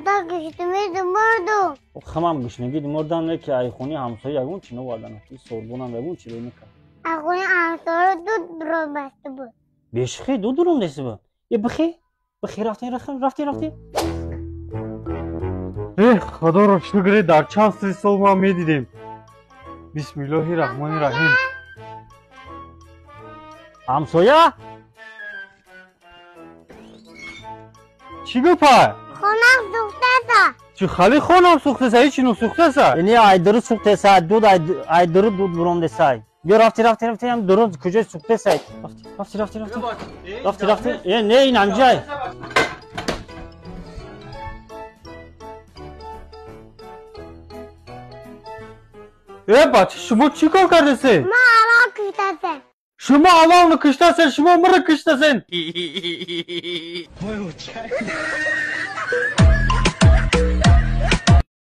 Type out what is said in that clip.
Худо гушнагӣ мурдум. Хамам гушнагӣ мурдам, не ки айхони ҳамсоя ягон чи навардан. Сорбонам ягон чи накард. Айхони ҳамсоя дуд буромаста буд. Бешухӣ дуд буромдаста буд? Е бихе? Бихе рафтем рафтем рафтем. Эх, худоро шукр, дар чанд сол ма медидем. Бисмиллоҳи раҳмони раҳим. Ҳамсоя? Чӣ гапа? Хонам сӯхтаса. Чӣ хали хонам сӯхтаса? Ҳечи носӯхтаса? Ини айдуру сӯхтеса, дуд айдуру дуд буромдесай. Биё рафти рафти рафти ам дуруд куҷои сӯхтесай. Рафти рафти рафти рафти рафти. Э не ин ҳамҷай. Э бача, шумо чӣ кор кардесед? Ма алав киштасем. Шумо алавно киштасен, шумо миро киштасен.